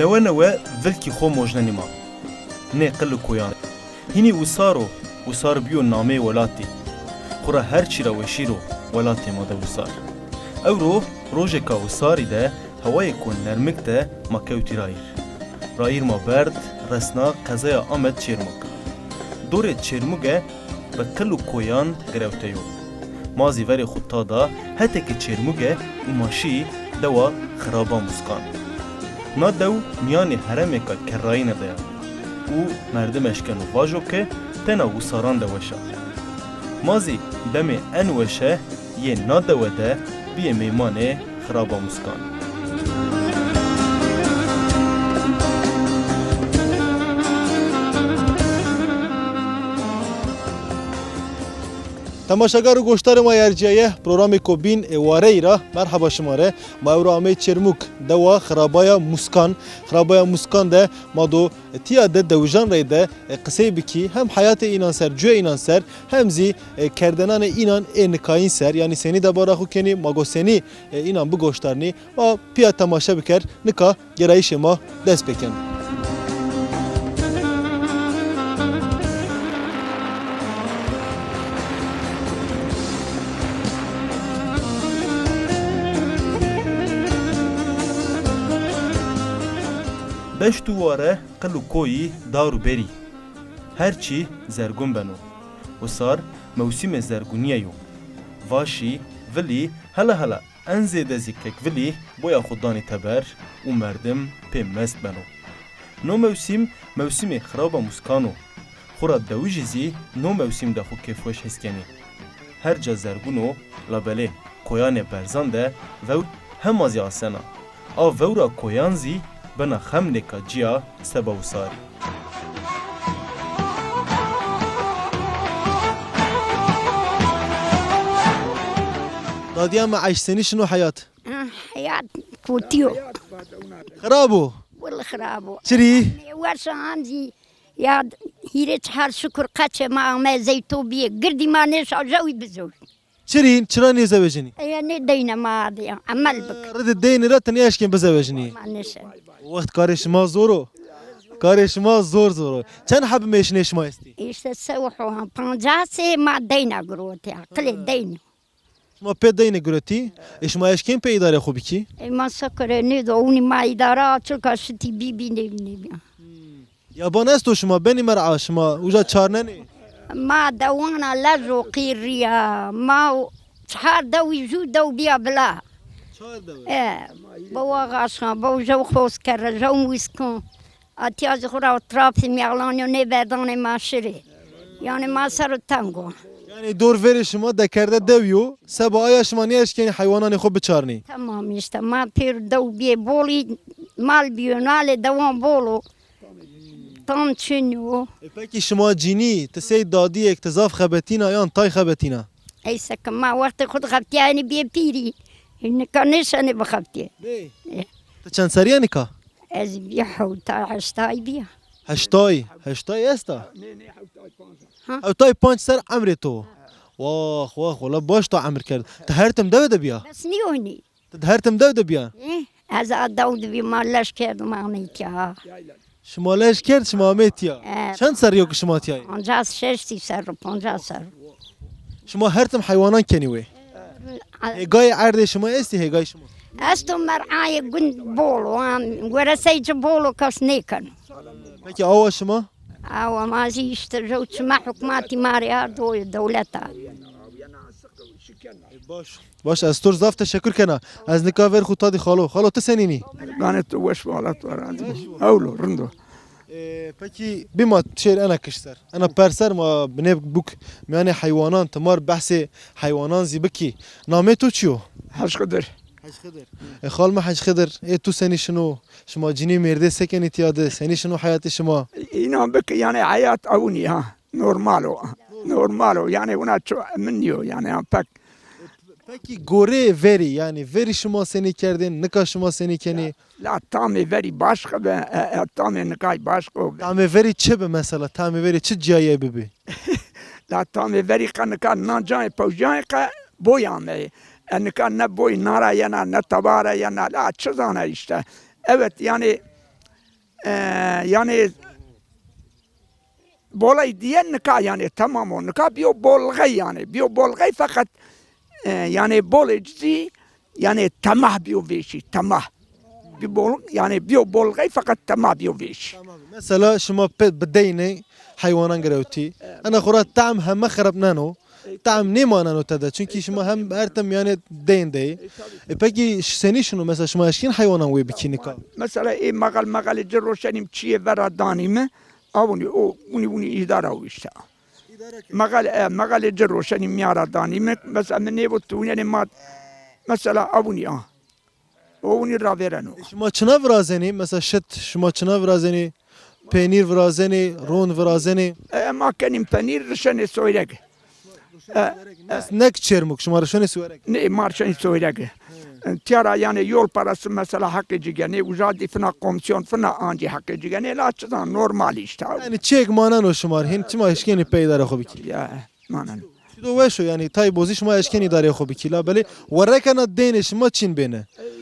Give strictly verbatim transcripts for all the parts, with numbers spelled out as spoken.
Newe newe vilkî xo mojnenî ma. Nê qil û koyan. Hînî wisar o, wisar bîyo nameyê welatî. Xwura her çî ra weşîr o welatê ma de wisar. Ewro rojêka wisarî de hewayêko nermik de ma kewtî rayîr. Rayîr ma berd, resna qezaya Amed Çêrmug. Dorê Çêrmuge bi qil û koyan girewte yo. Ma zî verê xwu ta da hetê ke Çêrmuge û ma şî dewa Xiraba Muskan. Na dew mîyanê heremêka kerrayîne de ya û merdim eşkeno vajo ke tena wisaran de weş a. Ma zî demê en weşe yê na dewe de bîyê meymanê Xiraba Muskan. Temaşegar û goşdarê ma yê ercîyaye, programêko bîn ê wareyî ra merheba şima rê. Ma ewro ameyî Çêrmûg, dewa Xirabaya Muskan. Xirabaya Muskan de ma do tîya de dewijan reyde, e, qisey bikî, hem heyatê înan ser, cuye înan ser, hem zî, e, kerdenanê înan ê nikayîn ser, yanî senî debara xwu kenî, ma go senî, e, înan bigoşdarnî, ma pîya temaşe biker, nika gêrayîşê ma dest pê keno. Deşt û ware, qil û koyî, dar û berî. Her çî zergûn beno. Wisar mewsîmê zergûnîye yo. Vaşî, vilî, hela hela en zêde zî kekvilî boya xwu danî teber û merdim pê mest beno. No mewsîm, mewsîmê Xiraba Muskan o. Xwura dewijî zî no mewsîm de xwu kêfweş his kenî. Her ca zergûn o, labelê koyanê berzan de vewr hema zî asena. A vewra koyan zî bena xemlêka ci ya seba wisarî. Dadîya mi, eş senî şino heyat? Ah, heyat kotî yo. Xirab o? Wele xirab o. Çirî? Weş a, hem zî ya hîrê çehar şukur qeçê ma ame zeyto bîyê. Girdî ma nêşa jewî bizewj. Çirîn, çira nêzewejenî? Eye nê deyne ma de ya, emel bik. Ridê deynî ra ti nêeşkên bizewejenî? Ma nêşe. O wext karê şima zor o. Karê şima zor zor o. Çend heb mêşinê şima estî? Îşte sewho, pancasê ma deyna girotî, qilê deyne. Şima pê deyne girotî, ê şima eşkên pê îdarê xwu bikî? Ê ma se kere nêdo, unî ma îdara, çilka şitî bîbî nêbî nêbî. Yaban esto şima, benî mer'a şima, uca çarnenê? Ma dewana lez o qîrrî ya, ma çehar dewî jû dew bîya bila. Çar dew? E, bewa xaşan, bew jew xos kerre, jew wiskan. Atîya zî xwu ra trafî mîyaxlanî yo, nêverdanê ma şirê. Yanî ma ser o teng o. Yanî dor verê şima dekerde dew yo, seba aya şima nêeşkenî heywananê xwu biçarnî. Tamam îşte, ma pêro dew bîyê bolî, mal bîyo, nalê dewan bol o. Tam çin o. E, pekî şima cinî, ti sey dadîyêk, ti zaf xebetîna yan tay xebetîna? Eyse ke ma wextê xwu de xebitîyayenî bîyê pîrî. Nika nêşenê bixebitîyê. Nê? E. Ti çend serrî ya nika? Ez bîya hewtay, heştay bîya. Heştay, heştay esta? Ha? Hewtay panc ser emrê to. Wax, wax, wela baş to emir kerd. Ti her tim dewe de bîya? Bes nîyonî. Ti her tim dew de bîya? E, ez a dew de bî, ma leş kerd, ma amey tîya. Şima leş kerd, şima amey tîya. E. Çend serrî yo ki şima tîya yî? Pancas şeştî serr, pancas serr. Şima her tim heywanan kenî wê? E. Hêgayê erdê şima estî, hêgayê şima? Esto, mer'ayê gund bol o, am, weresey ci bol o, kes nêkeno. Pekî awa şima? Awa ma zî îşte jew çima hukmatî ma rê ardo, dewleta. E, baş. Baş, ez to rê zaf teşekur kena. Ez nika ver xwu tadî xalo. Xalo, ti senîn î? Ganê to weş bo, Allah to razî bo. Hewlo, rind o. E, pekî bî ma şêr ena kiş ser. Ena per ser ma binê buk mîyanê heywanan, ti ma rê behsê heywanan zî bikî. Namê to çi yo? Hec Xidir. Hec Xidir. E, xal mi Hec Xidir, ê tu senî şino? Şima cinî mêrdê se kenî tîya de? Senî şino heyatê şima? Înan bike, yanî heyat ewnî ha. Normal o. Normal o. Yanî wina ço min nîyo, yanî ha pek. Pekî goreyê verî, yanî verî şima senî kerdên, nika şima senî kenî? La tamê verî başq bi, e, e, tamê nikay başq o. Tamê verî çi bi mesela? Tamê verî çi cayê bibi? La tamê verî qe nika nan cayê pewcayê qe boy ameyê. E, nika ne boy nara yena, ne tabara yena. La çi zana îşte. Evet, yanî e, yanî boley diye nika yanî tamam o. Nika biyo bolğey yanî. Biyo bolğey feqet, e, yanî bolê cizî yanî temah biyo vêşî, temah. Bi bol, yanî biyo bolğey feqet temah biyo vêşî. Tamam. Mesela şima pe-, bi deynê heywanan girewtî. Ena xora tam heme xirab neno. Tam nêmaneno tede. Çunkî şima hem her tim yanî deyn dey. E, pekî ş-, senî şino mesela şima eşkên heywanan wê bikî nika? Mesela ê meqal meqalê ci roşenîm çiyê vera danîme. Avunî o, unî unî îdara o îşte. Meqal, e, meqalê ci roşenî mîya ra danîme. Mesela mi nêbo tu winenê ma, mesela avunî a. O winî ravêreno. E, şima çina virazenî? Mesela şit, şima çina virazenî? Penîr virazenî, ron virazenî? E, ma kenîm penîr, rişenê soyreg. E, e. Nek çermuk, şima rişenê soyreg? Nê, ma rişenê soyreg. Tiya ra yanî yol parası mesela heqê ci genê, uca dî fina komisyon, fina ancî heqê ci genê, la çi zan normal îşte. Yanî çiyêk maneno şima rê, hîn çima eşkenî pey îdarê xo bikî? Ya, maneno. Çido weş o, yanî tay bozî şima eşkenî îdarê xo bikî, labelê werrekena deynê şima çin bêne. Ey,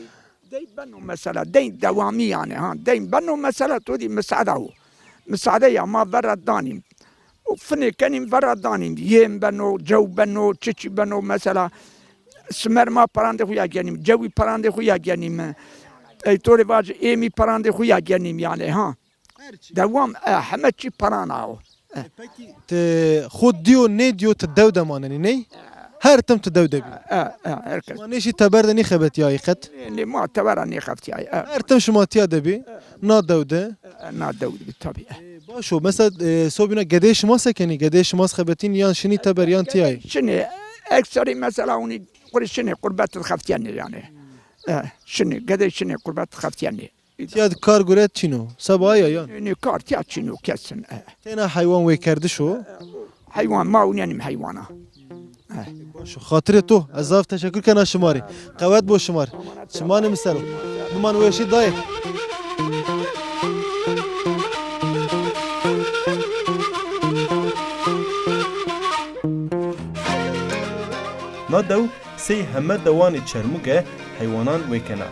deyn beno mesela, deyn dewamî yanî, ha, deyn beno mesela, to dî misada o. Misade ya ma vera danîm. O finê kenîm vera danîm. Yêm beno, cew beno, çiçî beno mesela. Simer ma parandê xo ya genîm, cewî parandê xo ya genîm. Ey to rê vacî êmî parandê xo ya genîm yanî, ha. Dewam, e, heme çî paran a o. E. Pekî ti xo dîyo nêdîyo ti dew de manenî ney? Her tim ti dew de bî. E, e, her kes. Şima nêşî teber de nêxebetîyayî qet? Nê, nê, ma teber ra nêxebetîyayî, e. Her tim şima tîya de bî, na dew de? E, na dew de bî, tabî, e. E, baş o. Mesela, e, sobîna gedeyê şima se kenî? Gedeyê şima xebetîn yan şinî teber yan tîyayî? Şinê, ekserî mesela unî qurî şinê, qurbet de xebetîyenê yanî. E, şinê, gedey şinê, qurbet de xebetîyenê. Tîya de kar guret çin o. Seba ya yan? Nê, nê, kar tîya çin o kesin, e. Têna heywan wêkerdiş o. Heywan, ma ewnenîm heywana. E. Baş o. Xatirê to, ez zaf teşekur kena şima rê. Qewet bo şima rê. Çimanê mi ser o. Biman weşî dayê. Na dew sey heme dewanê Çermûge heywanan wêkena.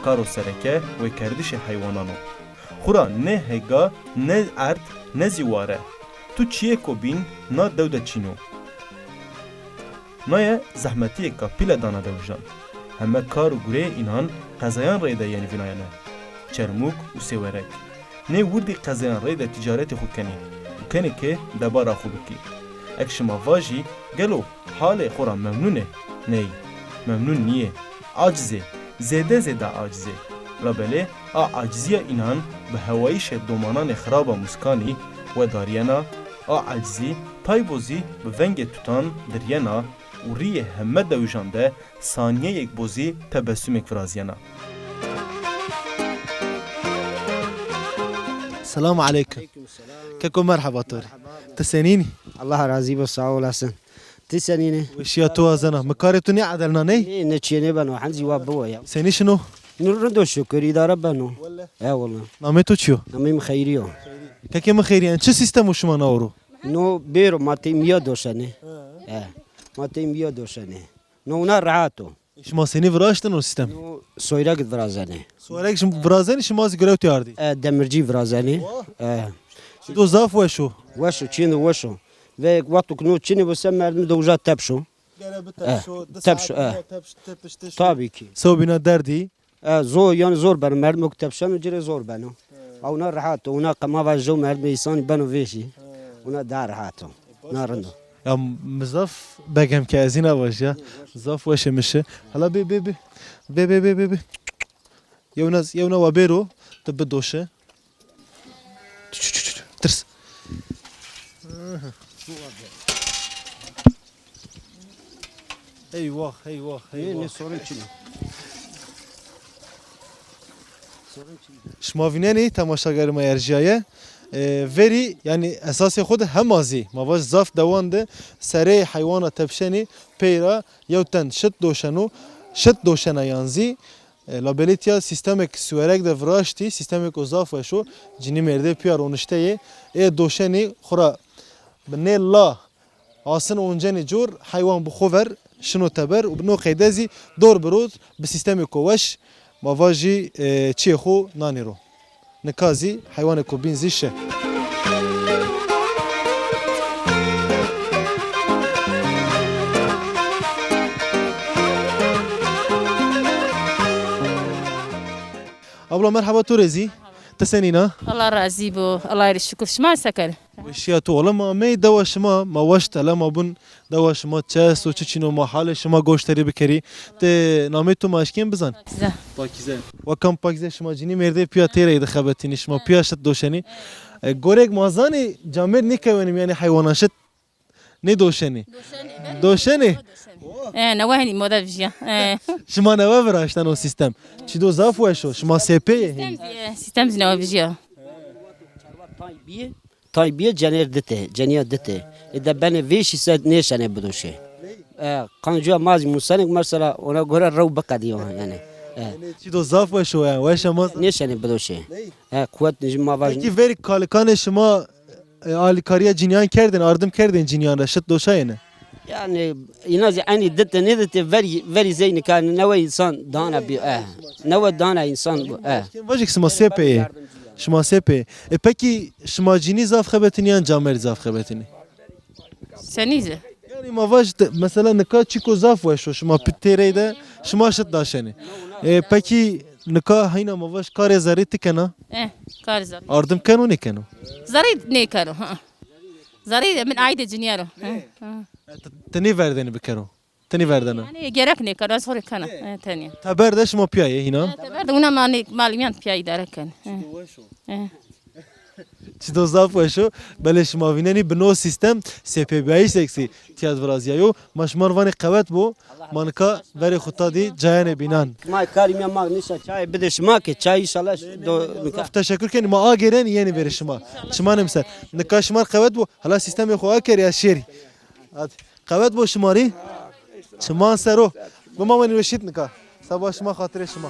Karo sereke wêkerdişê heywanan o. Xwura ne hêga, ne erd, ne zî ware. Tu çiyêko bîn na dew de çin o. Naye zehmetîyêka pîle dana dewijan. Heme kar û gureyê înan qezayan reyde yenî vînayene. Çermûg û Sêwereg. Nê wirdî qezayan reyde tîcaretê xwu kenî û kenê ke debara xwu bikî. Eg şima vajî, gelo halê xo ra memnun ê? Ney, memnun nîyê. Aciz ê, zêde zêde aciz ê. Labelê a acizîya înan bi hewayîşê domananê xirab a muskanî wedarîyena, a acizî taybo zî bi vengê tutan dirîyena û rîyê heme dewijan de sanîyeyêk bo zî tebessumêk virazîyena. Selam aleykum. Aleykum selam. Keko merheba to rê. Merheba. Ti senîn î? Allah razî bo, sağ olasın. Ti senîn î? Weşîya to wazena. Mi karê to nêedelna ney? Nê, nê çîyê nêbeno. Henzî wa biwo ya. Senî şino? Nû rind o şukur, îdare beno. Wele. He wele. Namê to çi yo? Namê mi Xeyrî yo. Kekê mi Xeyrî, en çi sîstem o şima na oro? No bêro ma tey mîya doşenê. He. He. Ma tey mîya doşenê. No wina rehat o. Şima senî viraştin o sîstem? No soyreg virazenê. Soyreg şim-, virazenî, şima zî girewtî ardî? E, demircî virazenê. Wah. E. Çido zaf weş o. Weş o, çîyêndo weş o. Ve wexto ke no çinê bo se merdim de uca tepş o. Gere bitepşo, e, di tepşo, saet e. Tepş, tepiştiş. Tabii ki. Sewbîna derdî. E, zor, yanî zor beno. Merdimo ke tepşeno ci rê zor beno. He. Ha wina rehat o. Wina qe ma vaj jew merdimê îsanî beno vêşî. He. Wina daha rehat o. Wina rind o. Ya mi zaf begem ke ez îna vaj ya. Zaf weşê mi şi. Hala bê, bê, bê. Bê, bê, bê, bê, bê. Yewna, yewna wa bêro, ti bidoşe. Tirs. Eyvah, eyvah, eyvah. Ne, ne sorun çin o. Sorun çin o. Şima vînenî temaşagerê ma erjîyaye. E, verî, yanî esasê xo de hema zî, ma vaj zaf dewan de sereyê heywana tepşenî pey ra yew ten şit doşeno, şit doşena yan zî. E, labelê tîya sîstemek suwerek de viraştî, sîstemêko zaf weş o, cinî mêrdê pîya ronişte yê, ê doşenî xwu ra bi nê la asin oncenê cor, heywan bi xwu ver şino teber û bi no qeyde zî dor bi rod bi sîstemêko weş ma vajî, e, çiyê xwu nanî ro. Nika zî heywanêko bîn zî şi. Abla, merheba to rê zî. Ti senîn a? Allah razî bo. Allah rê şukur. Şima se kenî? Weşîya to. Wela ma ameyî dewa şima, ma waşt hele ma bun dewa şima çi esto, çi çin o, ma halê şima goşterî bikerî. Ti namê to ma eşkên bizan? Pakize. Pakize. Wa kam Pakize, şima cinî mêrdê pîya têrey de xebetînî, şima pîya şit doşenî. E, gorêk ma zanî camêrd nêkewenî mîyanê heywanan, şit nêdoşenî. Doşenî. E, newe henî moda vijîya. E. Şima newe viraşten o sîstem. Çî do zaf weş o. Şima S P yê hîn. Sîstem zî, sîstem zî newe vijîya. Tay bîye, tay bîye cenêr dite, cenîya dite. E de benê vêşî se nêşenê bidoşê. E, qancûya ma zî musenik mesela ona göre rew biqedîyo yanî. E. Yanî çî do zaf weş o yanî, weş ama. Nêşenê bidoşê. E, quwet nijî ma vaj. Pekî verî kalikanê şima, e, alîkarîya cinîyan kerdên, ardim kerdên cinîyan ra, şit doşayêne? Yanî îna zî eynî dite nêdite verî, verî zey nika newe însan dana bî, e. Newe dana însan bu, e. Vajik şima S P yê. Şima S P yê. E, pekî şima cinî zaf xebetinî yan camêrd zaf xebetinî? Senî zî? Yanî ma vaj te-, mesela nika çîko zaf weş o, şima pi-, têrey de şima şit daşenî. E, pekî nika heyna ma vaj karê zerrî ti kena? E, karê zerrî. Ardim keno nêkeno? Zerrî nêkeno, ha. Zerrî min aîdê cinîyan o. Ha, ha. E, ti, ti nêverdenî bikero? Ti nêverdena? Yanî gerek nêkero, ez xo rê kena. E, tenî. Teber de şima pîya yê hîna? E, teber de wina ma nê, malî mîyan pîya îdare kenî. E. Çî do zaf weş o. E. Çî do zaf weş o. Belê şima vînenî bi no sîstem S P bîyayîşêk zî tîya di virazîyayo. Ma şima rê vanê qewet bo. Ma nika verê xo ta dî cayanê bînan. Ma karî mîyan ma nîşa çayê bidê şima ke çay înşallah do nika. Zaf teşekur kenî. Ma agêrenî yenî verê şima. Çimanê mi ser. Nika şima rê qewet bo. Hela sîstemê xo akerî ez şêrî. Hadi. Qewet bo şima rê. Çiman ser o. Bima wenî weşît nika. Seba şima, xatirê şima.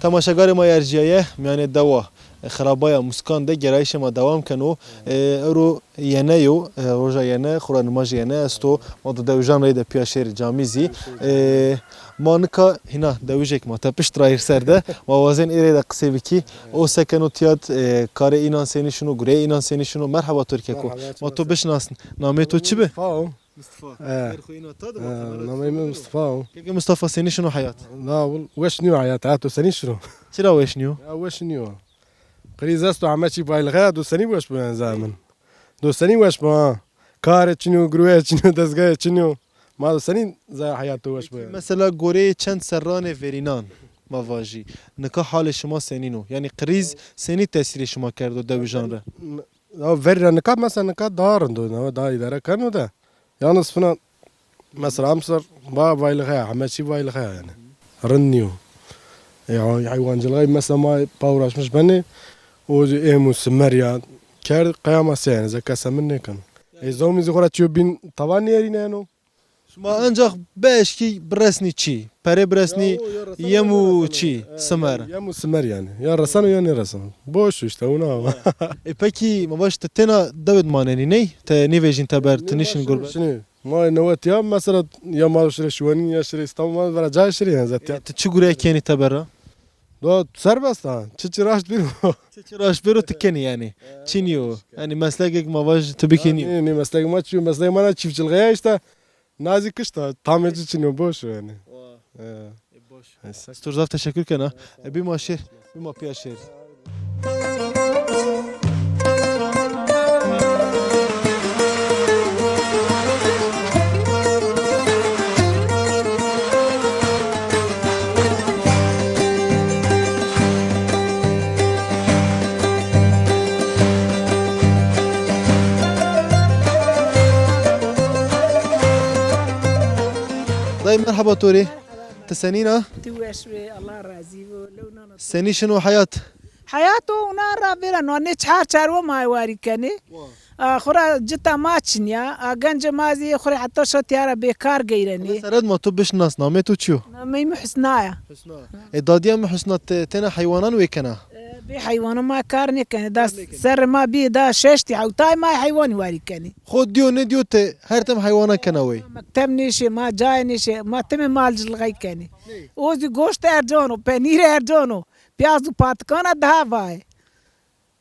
Temaşegarê ma yê erjîyaye, mîyanê dewa, e, xirabaya Muskan de gerayîşê ma dewam keno. E, ewro yene yo, e, roja yene, xora nimajê yene esto. Ma do dewijan reyde pîya şêrî camî zî. E, ma nika hîna dewijêk ma tepişt ra hîr ser de. Ma wazên ê reyde qisey bikî. O se keno tîya d, e, karê înan senî şino, gureyê înan senî şino. Merheba to rê keko. Merheba, ma to bişinasn. Namê to çi bi? Mustafa o. Mustafa. E. Xêr xo îna ta de. E, namê mi Mustafa o. Keke Mustafa, senî şino heyat? Na, wil weş nîyo heyat. Ha, to senî şino? Çira weş nîyo? Ya weş nîyo. Krîz esto, heme çî baylixe ya, do senî weş bo yanî zey min. Do senî weş bo ha. Karê çinî yo, girweye çinî yo, dezgayê çinî yo. Ma do senî zey heyat do weş bo yanî. Mesela goreyê çend serranê verînan ma vajî. Nika halê şima senîn o? Yanî krîz senî tesîrê şima kerdo dewijan ra? Ya verî ra nika mesela nika daha rind o, nika daha îdare keno de. Yalnız fina mesela emser ba vaylığa ya, heme çî vaylığa ya yanî. Rind nîyo. E, hay-, hayvancılığa mesela ma pa uğraşmış benî. O êm û simer ya. Kerd qeyama se yanî, ze kese min nêkeno. E, zomî zî xora çiyo bîn tavan nêrîneno. Şima encax bieşkî biresnî çî? Perê biresnî, yem û çî, simer. Yem û simer yanî. Ya reseno ya nêreseno. Boş işte, wina ama. E, pekî, ma vaj ti têna dewid manenî ney? Ti nêvejîn teber, ti nêşin gurbet? Şinî. Ma newet ya, mesela ya ma şirê Şiwenîn ya şirê Îstanbul, ma vera cayê şirê yanî zet ya. E, ti çi gure kenî teber ra? Do serbest ha. Çi çi raşt bîro. Çi çi raşt bêro ti kenî yanî. Çinî yo. Yanî meslekêk ma vaj ti bikenî. Nê, nê, meslek ma çi yo? Meslek ma na çiftçilîğe ya işte. Na zî kişta, tamê ci çinî yo, boş o yanî. Wa. E. E, boş. E, se- Stor zaf teşekkür kena. E, bîma şêr, bîma pîya şêr. Ay, merheba to rê. Ti senîn a? Tu weş be, Allah razî bo. Lew nana. Senî şino heyat? Heyat o, wina ra vêra no, nê çar çarwe ma warî kenê. Wa. A, xura cita ma çin ya. A, gencê ma zî xura heta şo tîya ra bêkar geyrenê. Seret ma to bişnas, namê to çi yo? Namey mi Husna ya. Husna. E, dadîya mi Husna, te, tena heywanan wê kena? E, bê heywanan ma kar nêkenê. Da serrê ma bî da şeştî hewtay ma heywanî warî kenê. Xo dîyo nêdîyo te her tim heywanan kena wey? Mekteb nêşê, ma cayê nêşê, ma timê mal cilxey kenê. O zî goşt ercan o, penîr ercan o, piyaz û patikana daha vayê.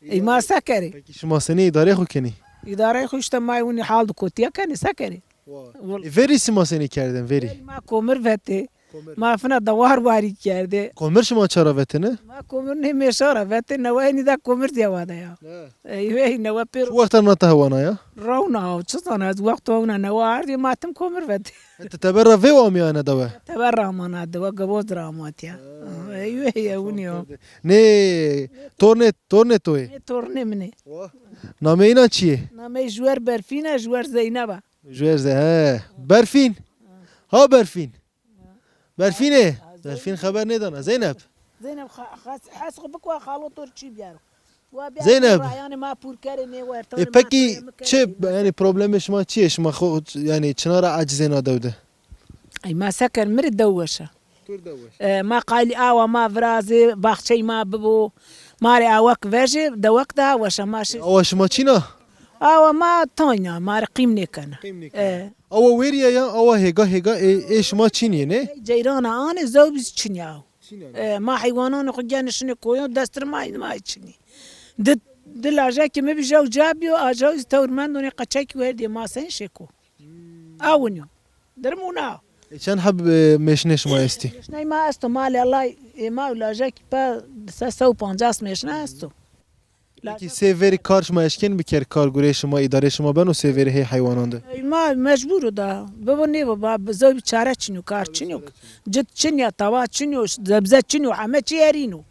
Ey ma se kerê? Pekî şima senî îdareyê xo kenî? Îdareyê xo îşte ma winî hal di kotiya kenê, se kerê? Wa. Wal- E, verî şima senî kerdin, verî? Verî ma komir vetê. Komir. Ma fina dewar warî kerdê. Komir şima çara vetêne? Ma komir nê mêşa ra vetê, newe henî da komir zî hewa de ya. Ha. Ey wey, newe pêro. Çi wexta nata hewana ya? Rewna o, çi zana ez, wexto ewna newe ardî, ma tim komir vetê. E, ti teber ra vêw amîya ene dewe? Teber ra amana dewe, Geboz ra amatiya. Ha. Ey wey, ewinî yo. Nê tornê, tornê to yê? Nê tornê min ê. Wa. Nameyê înan çi yê? Nameyê juwer Berfîn a, juwer Zeyneb a. Juwer Ze-, he. Berfîn. Ha Berfîn. Berfînê. Berfîn xeber nêdana. Zeynep. Zeynep, xa-, xas-, hes xo bikwa xalo to rê çî biyaro. Wa biyaro Zeynep. Rayanê ma pûr kerê nê wertanê. E, ma pekî kerê, mi kerê, çi, ma yanî kerê. Problemê şima çi yê? Şima xo, yanî çina ra ecizê na dew de? Ey ma se ker, mi rê dew weş a. E, ma qalî awa ma virazê, baxçey ma bibo. Ma rê awak vejê, dewek daha weş a, ma şi- Awa şima çin a? Awa ma tanya, ma rê qîm nêkena. Qîm nêkena. E. Awa wêrî ya, ya awa hêga hêga ê, ê şima çin yê, nê? Ey ceyrana anê, zewbî zî çin ya aw. Çin a. E, ma heywananê xo genê şinê koyon, destir ma, ma çin yê. Di, di lajekê mi bî, jew ca bîyo, a jew zî tewr mendo, nê qeçekî werdî yê, ma sen şêko. Hmm. Awin yo. Dirim wina. E, çend heb, e, mêşnê şima estî? Mêşney ma esto, malê Ellay, e, ma û lajekî pe di se, se û pancas mêşne esto. Pekî sey verî kar şima eşkenî bikerî, kar gureyê şima, îdareyê şima beno sey verî hey heywanan de? Ey ma mecbur o da. Bibo nêbo, ba, bi zewbî çare çin o, kar çin o. Cit çin ya, tawa çin o, zebze çin o, heme çî erîn o.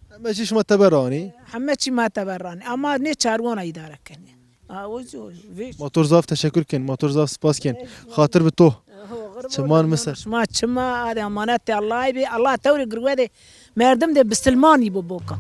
Heme çî şima teber ra anî? Heme çî ma teber ra anî. Ama nê çarwana îdare kenê. A, o zî o, vê- Ma to rê zaf teşekur ken, ma to rê zaf spas ken. Xatir bi to. Çiman mi ser. Şima çima, adê emanetê Ellay bê. Ella tewrê girwe de merdim de bisilmanî bibo ka.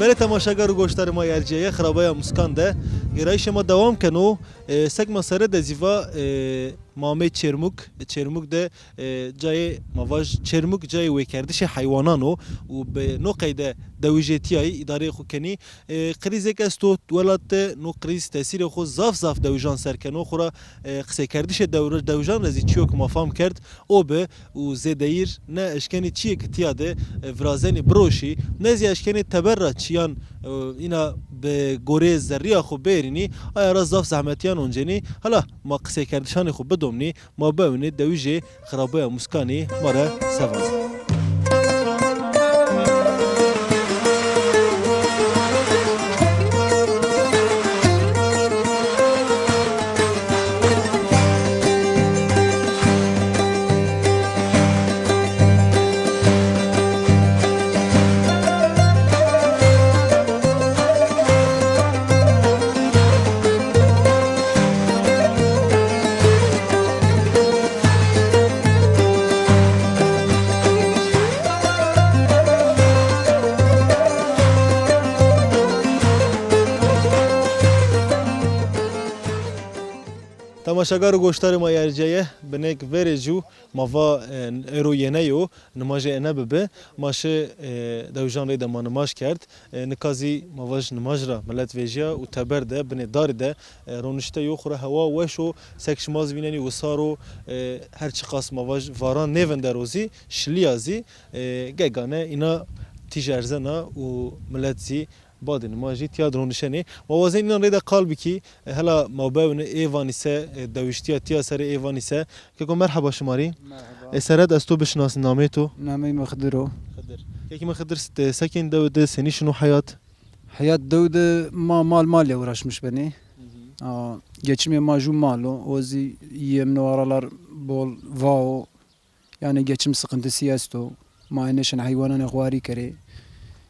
Belê temaşegar û goşdarê ma yê ercîyaye, Xirabeya Muskan de gêrayîşê ma dewam keno. E, sek ma sere de zî va, e, ma amey Çêrmûg. Çêrmûg de, e, cayê, ma vaj Çêrmûg cayê wêkerdişê heywanan o û bi no qeyde dewijê tîyayî îdareyê xo kenî. E, krîzêk esto welat de, no krîz tesîrê xo zaf zaf dewijan ser keno. Xwura, e, qiseykerdişê dew-, dewijan ra zî çîyo ke ma fam kerd o bi û zêdeyîr ne eşkenî çîyê ke tîya de, e, virazenî biroşî, ne zî eşkenî teber ra çîyan, e, îna bi goreyê zerrîya xo bêrînî, aya ra zaf zehmetîyan oncenî. Hela ma qiseykerdişanê xo bidomnî, ma biewinê dewijê Xirabeya Muskanî ma rê se vanê. Temaşegar û goşdarê ma yê ercîyaye, binêk verê jû ma va, e, êro yêne yo, nimajê êne bibi. Ma şi, e, dewijan reyde ma nimaj kerd. E, nika zî ma vaj nimaj ra milet vejîya û teber de, binê darî de, e, ronişte yo. Xwura hewa weş o, sek şima zî vînenî wisar o, e, her çiqas ma vaj varan nêvindero zî, şilîya zî, e, gegane îna tîj erzena û milet zî Badê nimajî tiya de ronişenê. Ma wazenî înan reyde qal bikî, e, hela mawbewni ê vanî se, e, dewiştîya tiya serê ê vanî se. Keko merheba şima rê. Merheba. E, sere de ez to bişinasnî, namê to? Nameyê mi Xidir o. Xidir. Kekî mi Xidir, s-, e, sekên dew de senî şino heyat? Heyat dew de ma mal mal ya uğraşmış benê. Hı hı. A, geçimê ma jû mal o. O zî yemno aralar bol va o. Yani geçim sıkıntısı esto. Ma nêşin heywananê xo warî kerê.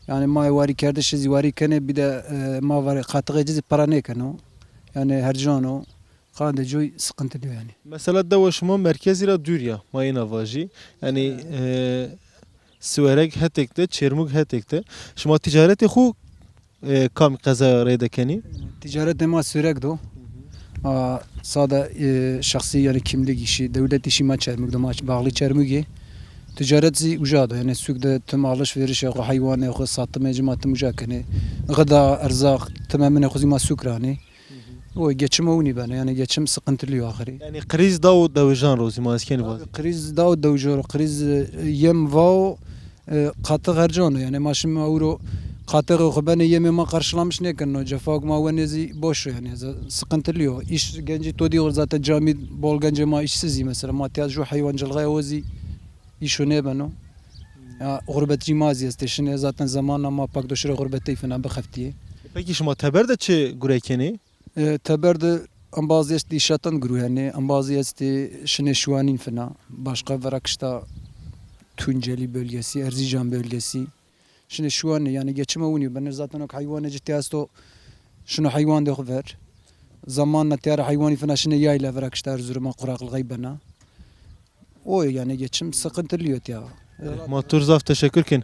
Yani ma warî kerdişî zî warî kenê, bir de, e, ma varê qatixê ci zî para nêkeno. Yani hercan o. Qandê coy sıkıntılı yani. Mesela dewa şima merkezî ra dûr ya, ma êna vajî. Yani, e, Siwerek hetêk de, Çêrmûg hetêk de. Şima tîcaretê xo e, kam qezaya reyde kenî? Ticaretê ma Sêwreg do. A, sade, e, şexsî, yani kimlik îşî, dewlet îşî ma Çermûg do, ma bağlı Çermûgê. Ticaret zî uca do, yani sûk de tim alışverişê xo, heywanê xo, satımê ci ma tim uca kenê. Gıda, erzaq, tim eminê xo zî ma sûk ra anê. O geçim o winî beno, yani geçim sıkıntılı yo axirî. Yani kriz da û dewijan ro zî ma ez kenî vazî. Kriz da û dewijo ro, kriz, e, yem va o, e, qatix hercan o. Yani ma şima ewro qatixê xo benê yemê ma qarşılamış nêkeno. Cefak ma wenê zî boş o yani. Z-, sıkıntılı yo. İş gencî to dî zaten camî bol gencê ma işsiz zî mesela. Ma tîya jû heywancılığa o zî îşo nêbeno. Ya, xurbetçî ma zî estê. Şinê zaten zamanla ma pak do şirê xurbetey fina bixeftîyê. Peki şima teber de çi gure kenê? E, teber de embazî estê înşaatan guruyenê, embazî estê şinê şiwanîn fina, başka vera kişta Tunceli bölgesi, Erzincan bölgesi. Şinê şiwanê, yani geçim o winî benê, zaten ok heywanê ci tîya esto, şino heywan de xo ver. Zamanla tîya ra heywanî fina şinê yayla vera kişta Erzuruma, quraklığa bena. O yani geçim sıkıntılı yo tîya. Ma to rê zaf teşekkür ken.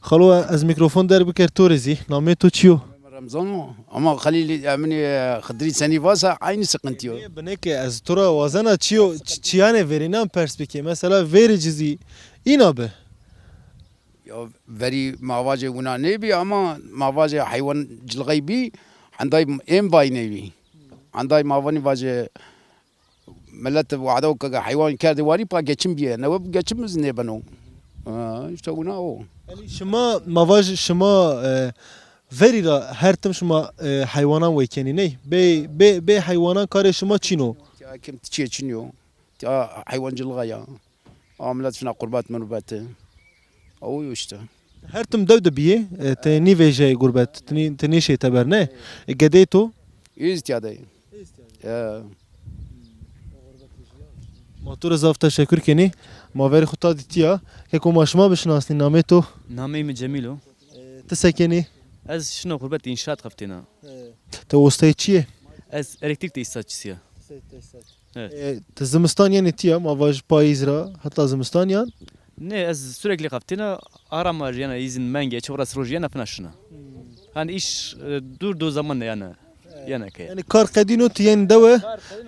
Xalo, ez mîkrofon derg biker to rê zî. Namê to çi yo? Remzan o. Ama Xalîl, eminî, e, Xidirî senî vasa aynı sıkıntı yo. Binê ke ez to ra wazena çi yo, ç-, çiyanê verênan pers bikê. Mesela verê ci zî îna bi. Ya verî ma vajê wina nêbî ama ma vajê heywancılığa bî, henday êm vay nêbî. Henday ma vanî vajê Milet wade o ke heywan kerdê warî pa geçim bîye. Newe bi geçim zî nêbeno. Ha, işte wina o. Yanî şima, ma vaj şima, e, verî ra her tim şima, e, heywanan weykenî ney? Bê, bê, bê heywanan karê şima çin o? Ya kim ti çîyê çin yo. Ya heywancılığa ya. A milet fina qurbet mirbeti. O işte. Her tim dew de bîyê, e, ti nîvejîyayê gurbet, ti nî-, ti nêşê teber ne? E, gedeyê to? Îz tîya de. Ya. Ma to rê zaf teşekkür kenî. Ma verê xo ta dîtîya. Keko ma şima bişinasnî, namê to? Nameyê mi Cemîl o. E, ti se kenî? Ez şino xurbet, înşaat xeftêna. Ti ostayê çi yê? Ez elektrik tesisatçısı ya. Evet. E, ti zimistan yenê tîya, ma vaj payîz ra heta zimistan yan? Ne, ez sürekli xeftêna, ara mar yena, îzin menge, çewres roj yena fina şina. Hani iş, e, dur do zaman yena, yena ke. Yani kar qedîno ti yenî dewe,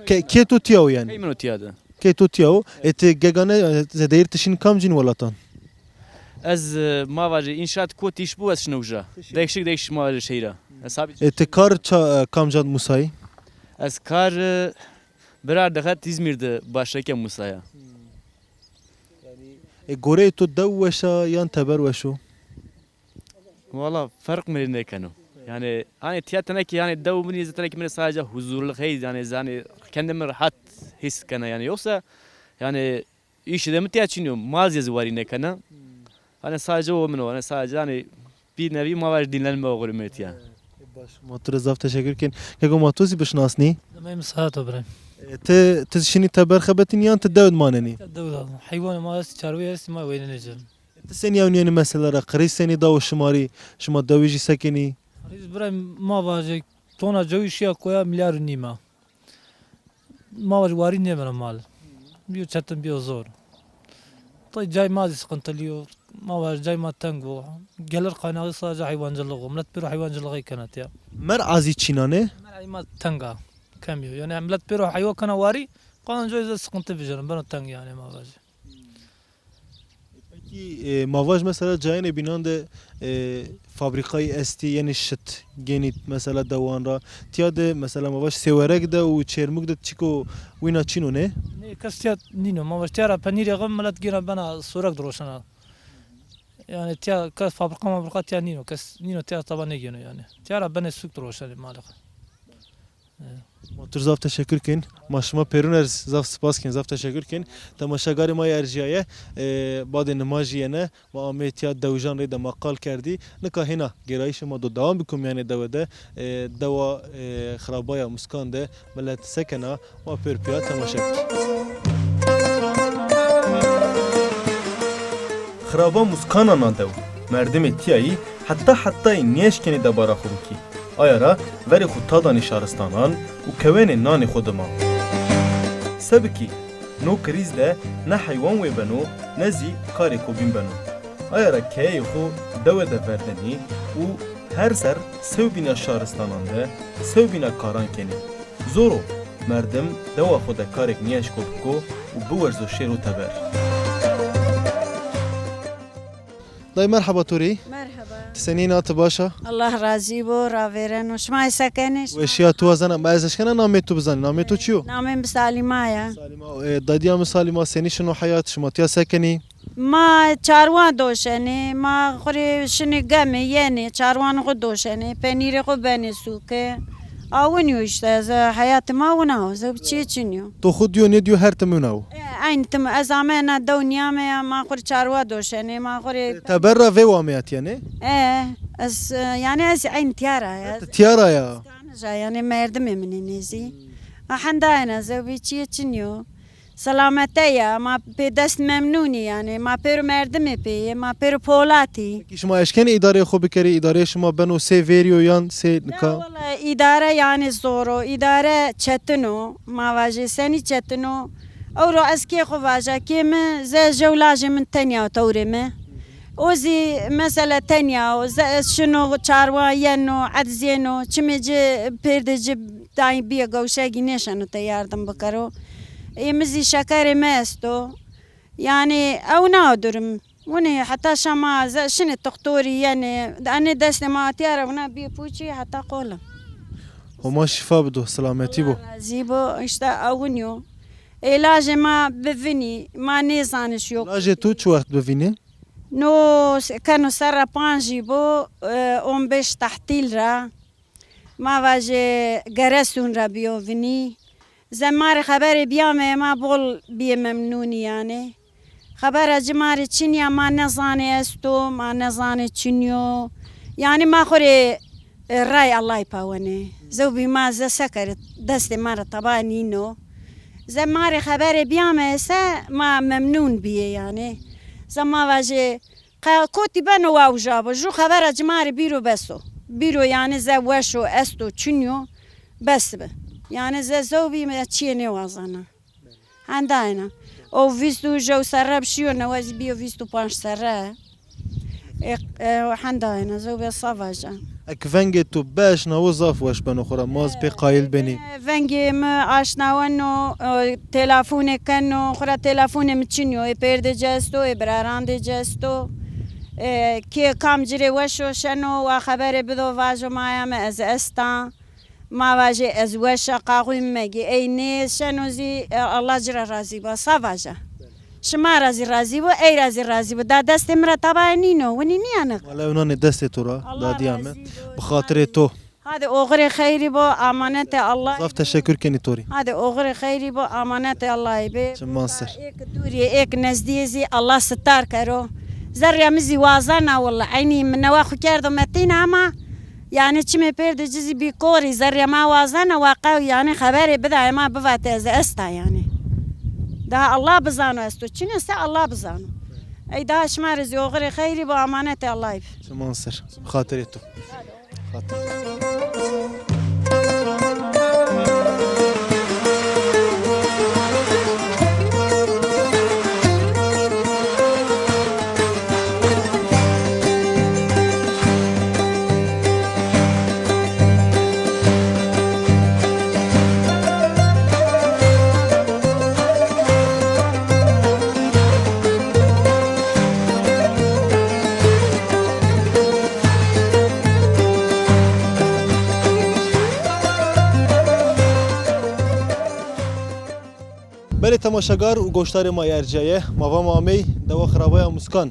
ke-, kê to tîya o yani? Key min o tîya de. Kê to tîya o. E, ti gegane, e, zedeyir ti şin kamcîn welatan? Ez, e, ma vajî înşaat kot iş bu, ez şino uca. Değişik değişik ma vajî şehîra. Ez sabit. E, ti kar ça-, e, kamca de musayî? Ez kar, e, birar dixet İzmir de başreke musaya. E, goreyê to dew weş a yan teber weş o? Valla ferq mi rê nêkeno. Yani hani tiya tenekî yani dew min zî tenekî min sadece huzurlu xeyz yani, yani kendimi rahat his kena yani, yoksa yani işi de mi tiya çin yo, mal zî ez warî nêkena. Hani sadece o min o, hani sadece hani bir nevi ma vaj dinlenme oxirî mi tiya. E, baş. Ma to rê zaf teşekkür ken. Keko ma to zî bişinasnî? Nameyê mi Serhat o birayê. E, ti, ti şinî teber xebetînî yan ti dew de manenî? Dew de. Heywanê ma est, çarwê est, ma weynenê ci. Ti senî ewnîyenî mesela ra? Qirîz senî da o şima rî? Şima dewî jî se kenî? Qirîz birayê ma vajê tona cewî şîya koya milyar û nîm a. Ma vajî warî nêbeno mal. Bîyo çetin, bîyo zor. Tay cay ma zî sıkıntılı yo. Ma vajî cay ma teng o. Gelir kaynağı sadece hayvancılık o. Milet pêro hayvancılığı kena tiya. Mer'azî çînanê? Mer'azî ma teng a. Kemî yo. Yani milet pêro heywa kena warî, kalan coy zî sıkıntı vijeno. Beno teng yani ma vajî. Pekî, e, ma vaj mesela cayênê bînan de, e, fabrîkayî estî, yenî şit genî mesela dewan ra. Tîya de mesela ma vaj Sêwereg de û Çêrmûg de çiko wîna çin o nê? Nê, kes tîya nîno. Ma vaj tîya ra penîrê xo milet gêna bena Sêwereg de roşena. Yanî tiya kes fabrika mabrika tiya nîno, kes nîno tiya taba nêgêno yanî. Tiya ra benê sûk diroşenê malê xo. E. Ma tu zaf teşekkür kên. Ma şima pêrune zaf spas kên, zaf teşekkür kên. Temaşegarê ma yê erjîyaye, e, badê nimajî yene. Ma ameyê tiya dewijan reyde ma qal kerdî. Nika hêna gêrayîşê ma do dewam biko mîyanê dewe de. E, dewa, e, Xirabaya Muskan de milet se kena, ma pêro pîya temaşe bikî. Xiraba Muskan a na dew. Merdimê tîyayî heta hetayî nêeşkenê debara xo bikî. Aya ra verê xo tadanê şaristanan û kewenê nanê xo dima. Se bikî, no krîz de ne heywan wê beno, ne zî karêko bîn beno. Aya ra keyeyê xo dewe de verdenê û her ser sewbîna şaristanan de, sewbîna karan kenê. Zor o, merdim dewa xo de karêk nêeşko biko û biwerzo şêro teber. Dayê, merheba to rê. Merheba. Ti senîn a, ti baş a? Allah razî bo, ravêreno. Şima ê se kenê? Weşîya tu wazena, ma ez eşkena namê tu bizanî. Namê tu çi yo? Namê mi Salîma ya. Salîma, e, dadîya mi Salîma, senî şino heyat, şima tiya se kenî? Ma çarwan doşenê, ma xwu rê şinê gemê, yenê, çarwanê xwu doşenê, penîrê xwu benê sûke. A winî yo îşte, ez, heyatê ma wina o, ez bi çîyê çinî yo. To xwu dîyo nêdîyo her tim wina o? E, eynî tim, ez ame ena dew nîyame ya, ma xwu rê çarwa doşenê, ma xwu rê... E, teber ra vêw ameya tiya nê? E, ez, e, yanî ez eynî tiya ra ya. Ti tiya ra ya? Kanija, yanî merdimê min ê nêzî. A henda ena, ez bi çîyê çinî yo. Selamete ya, ma pê dest memnûn î yanî, ma pêro merdimê pê yê, ma pêro polat î. Pekî şima eşkenê îdareyê xo bikerê, îdareyê şima beno sey verî yo yan sey nika? La wela îdare yanî zor o, îdare çetin o, ma vajê senî çetin o. Ewro ez kê xo vaja, kê mi, ze jew lajê min tenya o tewrê mi. O zî mesela tenya o, ze ez şino çarwa yeno, edzêno, çimê ci pêrdê ci dayî bîye gewşegî nêşeno te yardim bikero. Ê mi zî şekerê mi esto. Yanî ewna o durum. Winî heta şema ze şinê toxtorî yenê. Enê destê ma tiya ra wina bîye pûçî heta qol im. Homa şîfa bido, selametî bo. Allah razî bo. Îşte ewin yo. Ê lajê ma bi vinî, ma nêzanê şiyo. Lajê tu çi wext bi vînî? No s-, keno serra pancî bo, e, on beş tehtîl ra. Ma vajê Geresûn ra bîyo vinî. Ze ma rê xeberê bîyame, ma bol bîyê memnûnî yanî. Xebera ci ma rê çinî ya, ma nezanê esto, ma nezanê çinî yo. Yanî ma xwu rê, e, ray Ellay pawenê. Zewbî ma ze se kerê, destê ma ra taba nîno. Ze ma rê xeberê bîyame se ma memnûn bîyê yanî. Ze ma vajê qe-, kotî beno wa uja bo. Ju xebera ci ma rê bîro bes o. Bîro yanî ze weş o, esto, çinî yo, bes bi. Yanî ze zewbî me çîyê nêwazena. Henda ena. O vîst û jew serre bi şîyo, newe zî bîyo vîst û panc serre. E, e, henda ena, zewbî ez sa vaja. Ek vengê tu bieşnawo zaf weş beno, xwu ra ma zî pê qayîl benî. E, vengê mi aşnaweno, e, telefûnê keno, xwu ra telefûnê mi çinî yo, ê pêrdê ci esto, ê birarandê ci esto. E, kê kam ci rê weş o şeno, wa xeberê bido vajo maya mi ez esta. Ma vajê ez weş a, qaxûyê mi megê. Ey nê şeno zî, e, Allah ci ra razî ba. Sa vaja. Şima ra zî razî bo, ey ra zî razî bo. Da destê mi ra tabaye nîno, winî nîyane. Wele ewnanê destê to ra, dadîya mi. Bi xatirê to. Hadi oxirê xeyrî bo, amanetê Allah. Zaf teşekkür kenî to rê. Hadi oxirê xeyrî bo, amanetê Allahî bê. Çiman ser. Êk dûrî, êk nezdîyê zî Allah sitar kero. Zerrîya mi zî wazena willa. Eynî mi newe xwu kerdo metîn ama yanî çimê pêrdê ci zî bî korî, zerrîya ma wazena wa qew yanî xeberê bidayê ma bivatê ez esta yanî. Daha Allah bizano esto. Çinê se Allah bizano. Ey daha şima rê zî oxirê xeyrî bo, amanetê Allahî bê. Çiman ser. Bi xatirê to. Belê temaşegar û goşdarê ma yê ercîyaye, ma va ma amey dewa Xirabaya Muskan.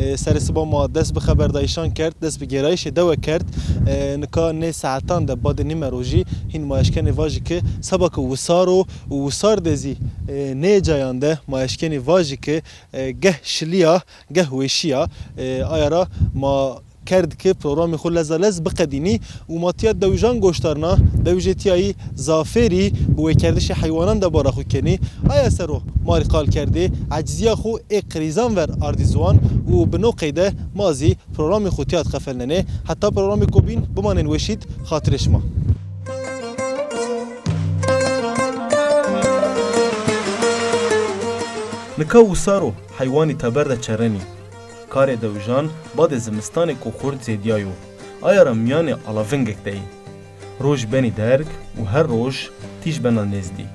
E, serê siba ma dest bi xeberdayîşan kerd, dest bi gêrayîşê dewe kerd. E, nika nê saetan de badê nîme rojî hîn ma eşkenê vajî ki seba ki wisar o û wisar de zî, e, nê cayan de ma eşkenê vajî ki, e, geh şilî ya, geh weşî ya. E, aya ra ma kerd ki programê xwu leza lez biqedînî û ma tîya dewijan goşdarna, dewjê tîyayî zafêrî bi wêkerdişê heywanan de bara xwu kenî. Aya ser o ma rê qal kerdê, ecizîya xwu ê qirîzan ver ardî ziwan û bi no qeyde ma zî programê xwu tîya de qefelnenê. Heta programêko bîn bimanên weşîd, xatirê şima. Nika wisar o, heywanî teber de çerenî. Karê dewijan badê zimistanêko xurt zêdîyayo. Aya ra mîyanê alavingek de yê. Roj benî derg û her roj tîj bena nêzdî.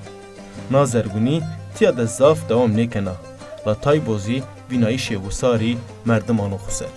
Na zergunî tîya de zaf dewam nêkena, la tay bo zî vînayîşê wisarî merdim ano xwu ser.